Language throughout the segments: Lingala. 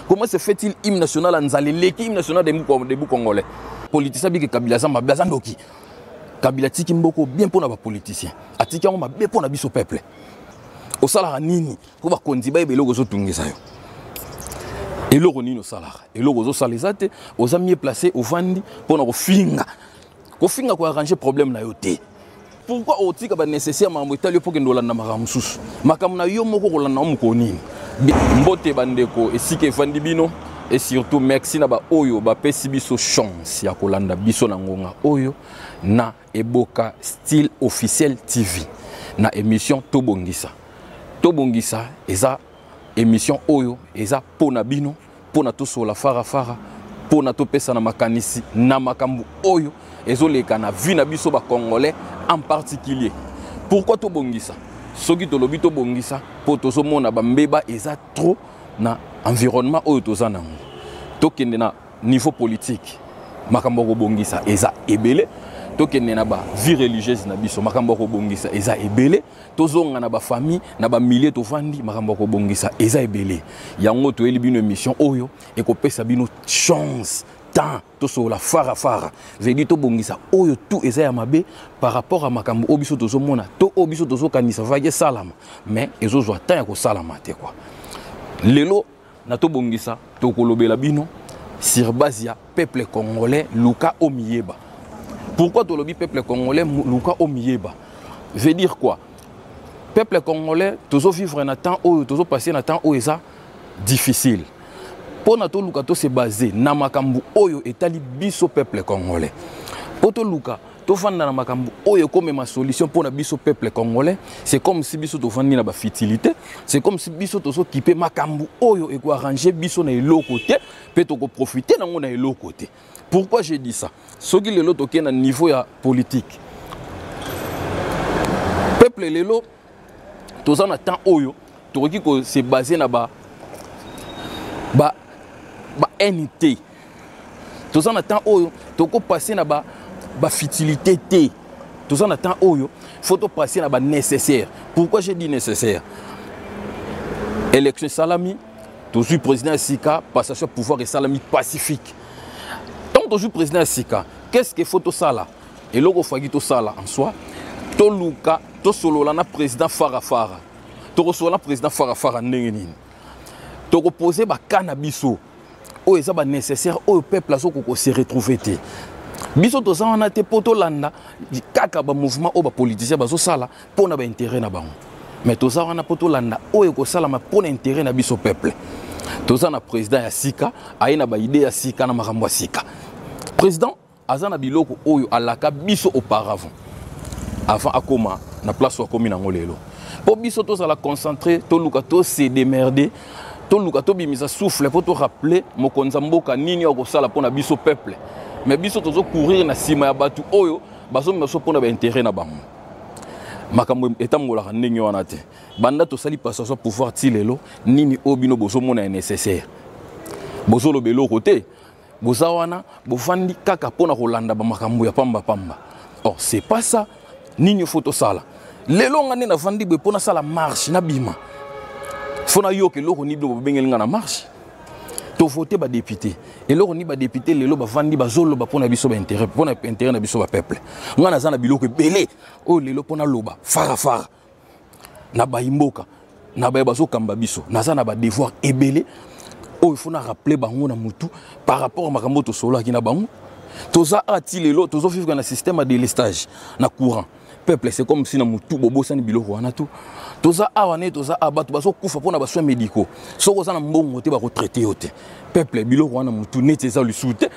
Comment se fait-il hymne national ya nzala eleki hymne national debout congolais? Politicien bike Kabila aza mabe, aza ndoki. Kabila atiki mboko bien mpo na bapoliticien, atiki yango mabe mpo na biso peuple. Osalaka nini mpo bakonzi bayeba eloko ezotungisa yo? Eloko nini osalaka? Eloko ozosala eza te. Oza mieux placé, ovandi mpo na kofinga. Kofinga koarrange problème na yo te. Pourquoi otika banécessaire makambo etali yo mpo kende olanda makambo mosusu? Makambo na yo moko kolanda ngo mokolo nini? Mbote bandeko esika evandi bino, et surtout merci na baoyo bapesi biso chance ya kolanda biso na ngonga oyo na Eboka Style Officiel TV na émission Tobongisa. Tobongisa eza émission oyo eza pona bino, pona tosola fara fara, pona topesa na makanisi na makambo oyo ezoleka na vie na biso ba Congolais en particulier. Pourquoi tobongisa? Soki tolobi tobongisa po tozomona ba mbeba eza trop na environnement oyo toza nango. Tokende na niveau politique, makambo ya kobongisa eza ebele. Tokende na ba vie religieuse na biso, makambo ya kobongisa eza ebele. Tozonga na ba famille, na ba milieu tovandi, makambo ya kobongisa eza ebele. Yango toyeli bino émission oyo ekopesa bino chance, temps tosola fara fara, veut dire tobongisa oyo tout eza ya mabe par rapport à makambo oyo biso tozomona to oyo biso tozokanisa vaki esalama, mais ezozwa temps ya kosalama te quoi. Lelo na tobongisa tokolobela bino sur base ya peuple congolais luka omiyeba. Pourquoi tolobi peuple congolais luka omiyeba? Veut dire quoi? Peuple congolais tozo vivre na temps oyo, tozo passer na temps oyo eza difficile. Pona toluka to se baser na makambo oyo etali biso peuple congolais. Po toluka tofanda na makambo oyo ekomema solution mpona biso peuple congolais, c'est comme si biso tovandi na bafutilité, c'est comme si biso tozokipe makambo oyo ekoarrange biso na eloko te, mpe tokoprofite nango na eloko te. Pourquoi j'ai dit ça? Soki lelo tokei na niveau ya politique, peuple lelo toza na temps oyo tokoki kose base na ba ba ba haine te. Toza na temps oyo tokopase na ba bafutilité te. Toza na temps oyo faut topase na ba nécessaire. Pourquoi j'ai dit nécessaire? Élection esalami, tozwi président ya sika, passation ya pouvoir esalami pacifique. Ntango tozwi président ya sika, qu'est-ce que faut tosala? Eloko faki tosala en soi, toluka tosolola na président fara fara. Tokosolola na président fara fara ndenge nini? Tokopose baka na biso oyo eza ba nécessaire oyo peuple azokoka se retrouver te. Biso toza wana te mpo tolanda kaka ba mouvement oyo ba politicien bazosala mpo na ba intérêt na bango, mais toza wana mpo tolanda oyo ekosalama mpo na intérêt na biso peuple. Toza na président ya sika, aye na ba idée ya sika na makambo ya sika. Président aza na biloko oyo alaka biso auparavant, avant akoma na place oyo akomi nango lelo. Mpo biso tozala concentré, toluka to se démerder, toluka tobimisa souffle mpo torappeler mokonzi ya mboka nini oyo akosala mpo na biso peuple. Mais biso tozocourir na nsima ya bato oyo bazomema biso mpo na baintérêt na bango. Makambo etambolaka ndenge wana te. Banda tosali passation pouvoir ti lelo, nini oyo bino bozomona ya nécessaire? Bozoloba eloko te. Boza wana bovandi kaka mpona kolanda bamakambo ya pamba pamba. Or c'est pas ça. Nini faut tosala lelo? Nga nde navandi boye mpo nasala marche, nabima, fo nayoka eloko nini bino bobengeli nga na marche. Tovote badepute, eloko nini badepute lelo bavandi bazoloba mpona biso baintérêt, mpona intérêt na biso bapeuple? Nga naza na biloko ebele oyo lelo mpo naloba fara fara na bayimboka na baye bazokamba biso. Naza na badevoir ebele oyo fo na rappeler bango na mutu par rapport makambo tosololaki na bango. Toza ati lelo tozovivre na système ya délestage na courant. Peuple, c'est comme si na mutu bobosani biloko wana tu. Toza awa ne toza awa, bato bazokufa mpona basoins médicaux. Soki oza na mbongo te, bakotraite yo te. Peuple, biloko wana mutu neti eza lisusu te.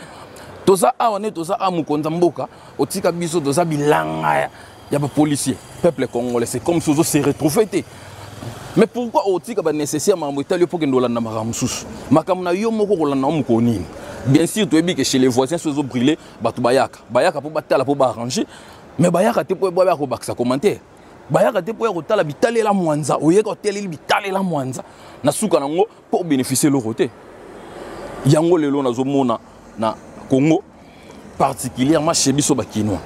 Toza awa ne toza awa, mokonzi ya mboka otika biso toza bilanga ya bapolicier. Peuple congolais, c'est comme si ozo se retrouver te. Mais pourquoi otika banécessaire makambo etali yo mpo kende olanda makambo mosusu? Makambo na yo moko kolanda ngo mokolo nini? Bien sûr toyebi ke chez les voisins so ezobrûle, bato bayaka, bayaka mpo batala, mpo baarrange, mais bayaka te mpo baya kobakisa commentaire, bayaka te mpo ya kotala bitalela mwanza. Oyeka oteleli bitalela mwanza na suka nango mpo obénéficie eloko te. Yango lelo nazomona na Congo, particulièrement chez biso bakinois,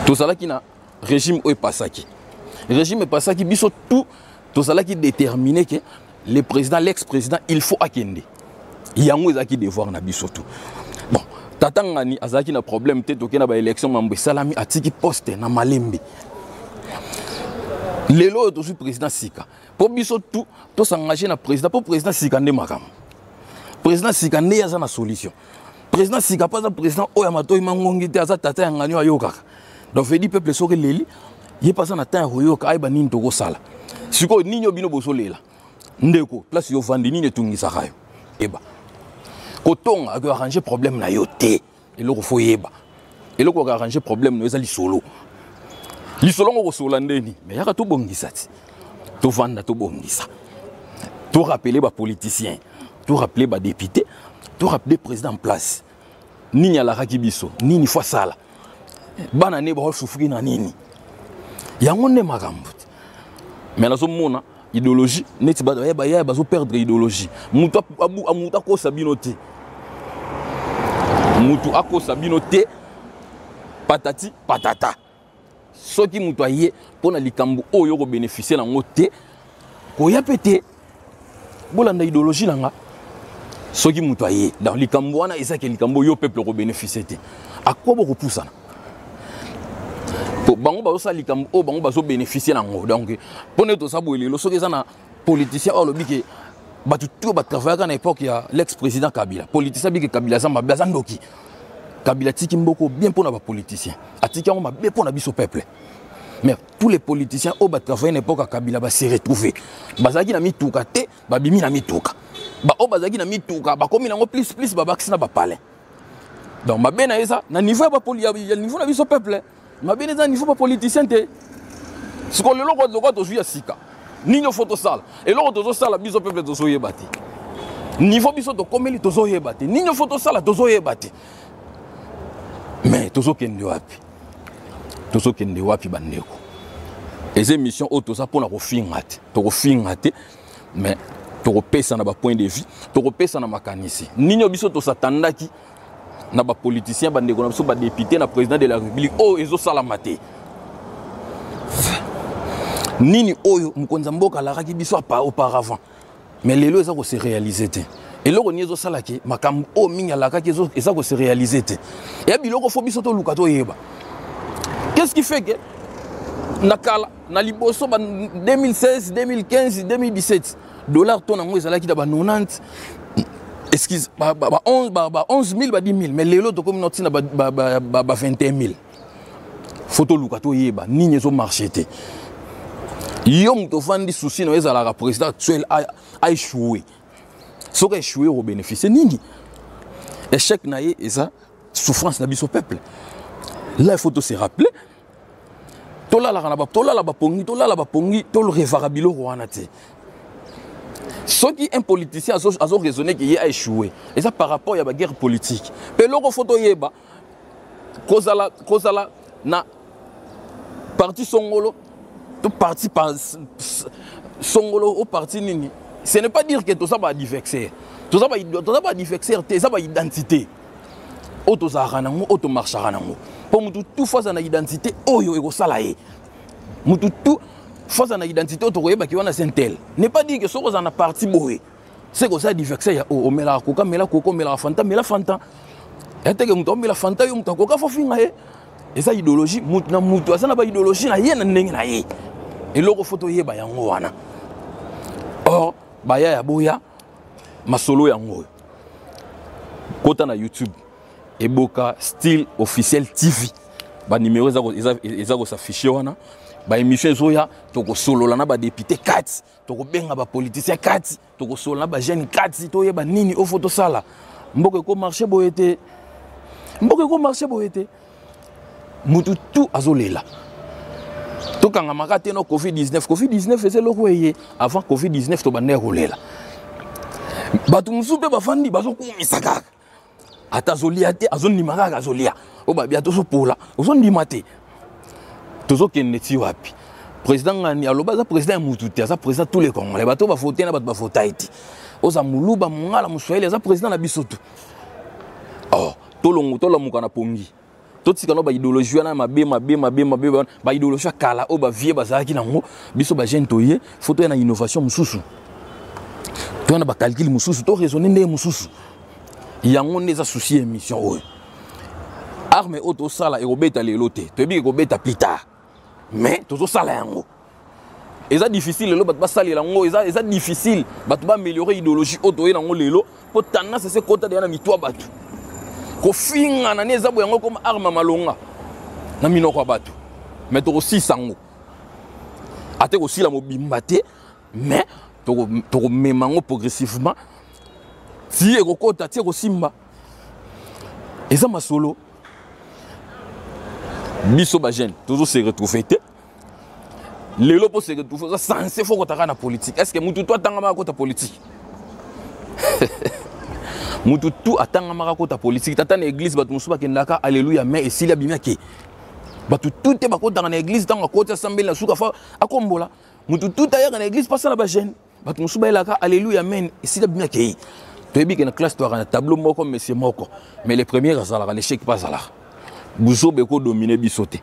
tozalaki na régime oyo epasaki. Régime epasaki, biso tout tozalaki déterminé ke Le président, l'ex président, il faut akende. Yango ezalaki devoir na biso tout. Bon, tata Ngani azalaki na problème te. Tokei na baélection, mambo esalami, atiki poste na malembe. Lelo oyo tozwi président sika, mpo biso tout tosengage na président, mpo président sika nde makambo. Président sika nde aza na solution. Président sika mpo aza président oyo ya matoi mangongi te, aza tata ya Ngani oyo ayokaka. Donc vedi peuple soki eleli, ye mpe aza na temps ya koyoka, ayeba nini tokosala sikoyo. Nini oyo bino bozolela? Ndeko, place yo vandi, nini etungisaka yo? Yeba kotonga akoarrange problème na yo te. Eloko faut yeba, eloko akoarrange problème na yo eza lisolo. Lisolo ngo kosola ndeni? Mais yaka tobongisa ti, tovanda, tobongisa, torappeler bapoliticien, torappeler badéputé, torappeler président en place nini alakaki biso, nini faut asala, bana ne baosufuki na nini. Yango nde makambo te. Mais nazomona idéologie neti baya bazoperdre idéologie. Mutu akosa bino te, mutu akosa bino te, patati patata. Soki moto aye mpo na likambo oyo okobénéficie nango te, koya mpe te. Bolanda idéologie na nga. Soki moto aye dans likambo wana, ezaki likambo oyo peuple okobénéficie te, akwa bokopusana po bango bazosala likambo oyo bango bazobénéficie nango. Donc mpo nde toza boye lelo, soki eza na politicien oyo alobi ke bato tout batravaillaka na époque ya l'ex président Kabila, politicien abiki Kabila aza mabe, aza ndoki, Kabila atiki mboko bien mpo na bapoliticien, atiki yango mabe mpo na biso peuple. Mais tous les politiciens oyo batravaille na époque ya Kabila base retrouve, bazalaki na mituka te, babimi na mituka. Baoyo bazalaki na mituka bakomi nango plus plus, babakisi na bapalin. Donc mabe na eza na niveau ya niveau na biso peuple, mabe na eza na niveau bapoliticien te. Sikoyo lelo lokola tozwi ya sika, nini faut tosala? Eloko tozosala, biso peuple tozoyeba te niveau biso tokomeli, tozoyeba te nini faut tosala, tozoyeba te. Mais tozokende wapi? Tozokende wapi, bandeko? Eza émission oyo toza mpona kofinga te, tokofinga te, mais tokopesa na bapoint de vue, tokopesa na makanisi nini oyo biso tosatandaki na bapoliticien, bandeko na biso badéputé, na président de la République. Oyo ezosalama te, nini oyo mokonzi ya mboka alakaki biso auparavant, mais lelo eza kose réaliser te? Eloko nini ezosalaki makambo oyo mingi alakaki eza kose réaliser te? Ya biloko faut biso toluka toyeba qu'est-ce qui fait que na kala, na liboso ba 2016, 2015, 2017, dollar to nango ezalaki na ba 90, excuse, ba 11, ba 11 000, ba 10 000, mais lelo tokomi na ntina ba 21 000? Faut toluka toyeba nini ezomarche te. Yo moto ofandi, souci na yo ezalaka président actuel aéchoué. Soki aéchoué, okobénéficie nini? Échec na ye eza souffrance na biso peuple. Là, il faut to se rappeler, tolalaka na tolala bapongi, tolala bapongi, torevaka biloko wana te. Soki un politicien azo raisonner ke ye aéchoué, eza par rapport ya baguerre politique. Mpe eloko faut toyeba, kozala na parti songolo to parti par songolo o parti nini, ce n'est pas dire que toza baadversaire. Toza baadversaire te, eza baidentité oyo tozalaka nango, oyo tomarchaka nango. Mpo mutu tout faut aza na identité oyo ekosala ye. Mutu tout faut aza na identité oyo tokoyebaki wana c'est tel. N'est pas dire que soki ozala na parti boye, c'est koza adversaire ya oyo. Omelaka Coca, mela Coca. Omelaka Fanta, mela Fanta. Eteke moto omela Fanta, yo moto akoka faut finga ye. Eza idéologie. Mutu na mutu aza na baidéologie na ye, na ndenge na ye. Eloko faut toyeba yango wana. Or baya ya boya masolo yango oyo, kota na YouTube, Eboka Style Officiel TV, banimero eza kosafishe wana. Baémission ezoya, tokosolola na badéputé kati, tokobenga bapoliticien kati, tokosolola na bajeune kati, toyeba nini oyo faut tosala. Mboka ekomarche boye te, mboka ekomarche boye te. Mutu tu azolela, tokangamaka te no COVID-19. COVID-19 eza eloko eye avant COVID-19, tobandaki kolela. Bato mosusu mpe bafandi, bazokumisa kaka, ata azolia te, azondima kaka azolia. Oyo babia tozopola, ozondima te. Tozokende ti wapi? Président Ngani aloba aza président ya mutu te, aza président tous les Congolais, bato bavote na bato bavota ye te. Oza Moluba, Mongala, Moswahili, aza président na biso tu. Or tolongo, tolamuka na pongi, totika no baidéologie wana mabe, mabe, mabe, mabe, baidéologie ya kala oyo bavie bazalaki nango. Biso bajeune toye, faut toya na innovation mosusu. Toza na bacalcule mosusu, to raisonne ndenge mosusu. Yango nde eza souci ya émission oyo. Arme oyo tosala ekobeta lelo te, toyebi ekobeta plus tard, mais tozosala yango. Eza difficile lelo bato basalela yango, eza difficile bato baaméliorer idéologie oyo toye nango lelo, mpo tendance ese ekota deya na mitwa bato kofingana ni eza boye, yango ekoma arme malonga na minoko ya bato. Mais tokosisa yango ate kosila mobimba te, mais tokomema yango progressivement ti ekokota, ti ekosimba. Eza masolo biso bajeune tozo se retrouver te lelo. Mpo se retrouver, oza censé fo kotaka na politique. Est ce que mutu to atangamaka kota politique? Mutu tu atangamaka kota politique? Tata na église, bato mosusu bakendaka alleluya, mais esili, abimi, ake. Bato tu te bakotaka na église. Ntango akoti, asambeli, na suka fa akombola. Mutu tu ayaka na église mpo asala bajeune. Bato mosusu bayelaka alleluya, amen, esili, abimi, akei. Toyebi ke na classe toyaka na tableau moko, monsieur moko, mais le premier azalaka, l'échec mpe azalaka. Buzoba ekodomine biso te,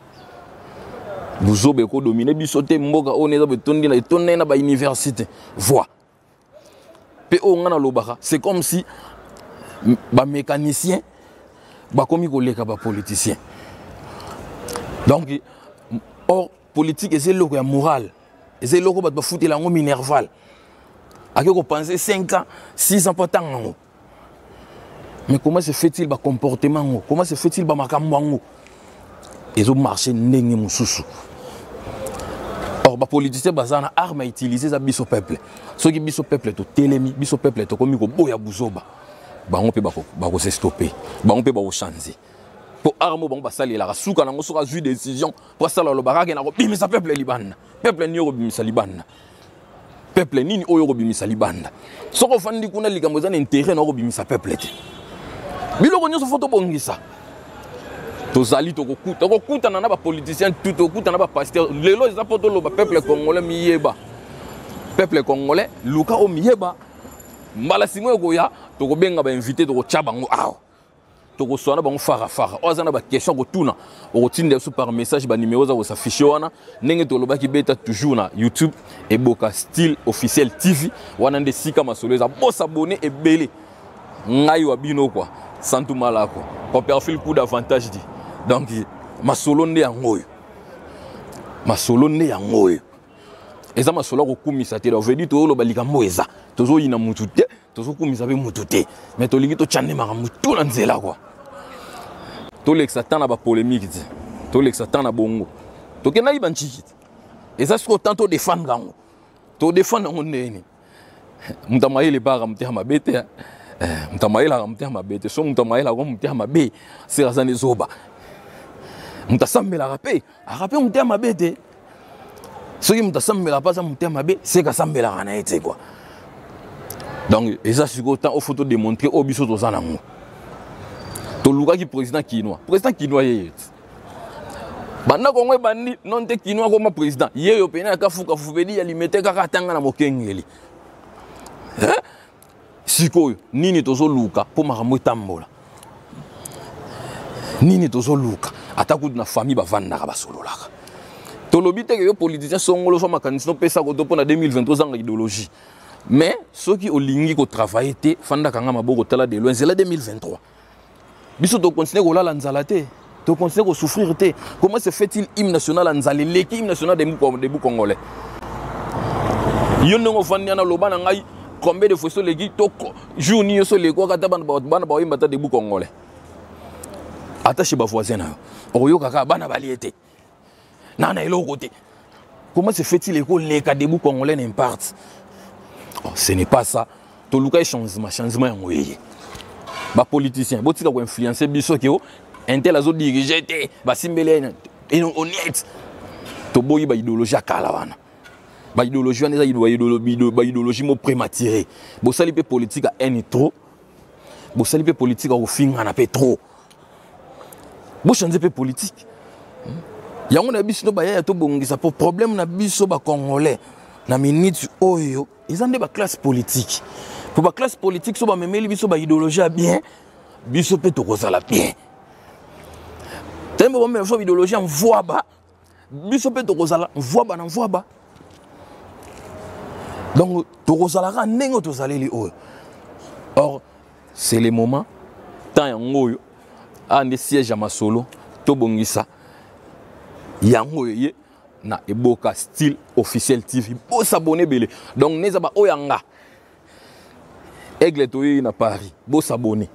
buzoba ekodomine biso te. Mboka oyo eza etondi na etondi na bauniversité voi mpe oyo ngai nalobaka, c'est comme si bamécanicien bakomi koleka bapoliticien. Donc or politique eza eloko ya morale, eza eloko bato bafutela yango minerval, ake kopense 5 ans, 6 ans mpo atanga yango. Mais comment se fait-il bacomportement yango, comment se fait-il bamakambo yango ezomarche ndenge mosusu? Or bapoliticien baza na arme à utiliser, eza biso peuple. Soki biso peuple totelemi, biso peuple tokomi koboya buzoba, bango mpe bakose stopper, bango mpe bakochange. Mpo arme oyo bango basalelaka, suka nango, soki azwi décision mpo asala, alobaka ake na kobimisa peuple libanda. Peuple nini okobimisa libanda? Peuple nini oyo okobimisa libanda? Soki ofandi kuna, likambo eza na intérêt na okobimisa peuple te. Biloko nyonso fo tobongisa. Tozali tokokutana na bapoliticien tout, tokokutana na bapasteur. Lelo eza mpo toloba: peuple congolais, miyeba. Peuple congolais, luka oyo miyeba. Mbala nsima ekoya, tokobenga bainvité, tokotya bango awa, tokoswana bango farafara. Oyo aza na baquestion kotuna, okotinda biso par message, banimero eza kosafishe wana. Ndenge tolobaki, beta toujours na YouTube, Eboka Style Officiel TV, wana nde sika masolo eza. Bosabone ebele. Ngai wa bino kwa Santu Malako Copperfield, coup d'avantage di. Donc masolo nde yango oyo, masolo nde yango oyo. Eza masolo ya kokumisa te. Donc vedi toyoloba likambo eza, tozoyina mutu te, tozokumisa mpe mutu te, mais tolingi totya nde makambo tu na nzela kwa. Tolekisa temps na bapolémique te, tolekisa temps na bongo. Tokendaki banciki te, eza sikoyo temps todefendre yango. Todefendre yango ndeni? Moto amayele epaka motema mabe te. Moto amayelaka motema mabe te. So moto amayelaka motema mabe, sera aza nde zoba. Moto asambelaka mpe aka mpe motema mabe te. Soki moto asambelaka mpe aza motema mabe, seka asambelaka na ye te kua. Donc eza sikoyo temps ofo todémontrer oyo biso toza nango. Tolukaki président kinois, président kinois yeye ti banda Kongo ebandi non te, kinois akoma président yeyo pene ya kafukafu pedi ya limete kaka atanga na mokengeli. Sikoyo nini tozoluka mpo makambo etambola? Nini tozoluka? Ata kutu na famille bavandaka, basololaka. Tolobi teke yo politicien songolo, so makanisi nopesa koto mpo na 2023, ozanga idéologie. Mais soki olingi kotravaille te, fandaka nga maboko, tala de loin, nzela 2023. Biso tokontinue kolala nzala te, tokontinue kosouffrir te. Comment se fait-il hymne national ya nzala eleki hymne national debout congolais? Yo ndenge ofandi wana, loba na ngai, combien de fois so oleki to jour nini nyonso olekwaka, ata bana baoyemba ata debout congolais? Ata chez bavoisin na yo, okoyoka kaka bana balie te, na eloko te. Comment se fait-il ekoleka debout congolais n'imparte? Oh, ce n'est pas ça. Toluka changement, changement yango eye. Bapoliticien, botika koinfluence biso ke o intel azodirige te, basimbeli honnête. Toboyi baidéologie ya kala wana. Baidéologie wana eza baidéologie mo prématuré. Bosali mpe politique ya haine trop, bosali mpe politique ya kofingana mpe trop. Bochange mpe politique yango na biso. No bayaya, tobongisa mpo problème na biso bacongolais na minute oyo eza nde baclasse politique. Mpo baclasse politique so bamemeli biso baidéologie ya bien, biso mpe tokozala bien. Tembe bamemela biso baidéologie ya mvwaba, biso mpe tokozala mvwaba na mvwaba. Donc tokozalaka ndenge tozaleli oyo. Or c'est le moment, temps yango oyo awa nde siège ya masolo, tobongisa yango oyo ye na Eboka Style Officiel TV. Bosabone ebele. Donc neza baoyo yanga Aigle, toyei na Paris, bosabone.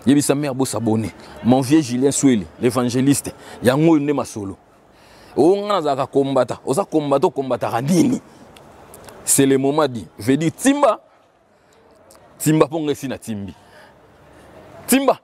Yebisa mare bosabone. Mon vieux Julien Sweli, l'évangéliste, yango oyo nde masolo oyo nga nazalaka kombata. Oza kombata, okombataka nini? C'est le moment dit, veut dire timba timba, mpo nga esi na timbi timba.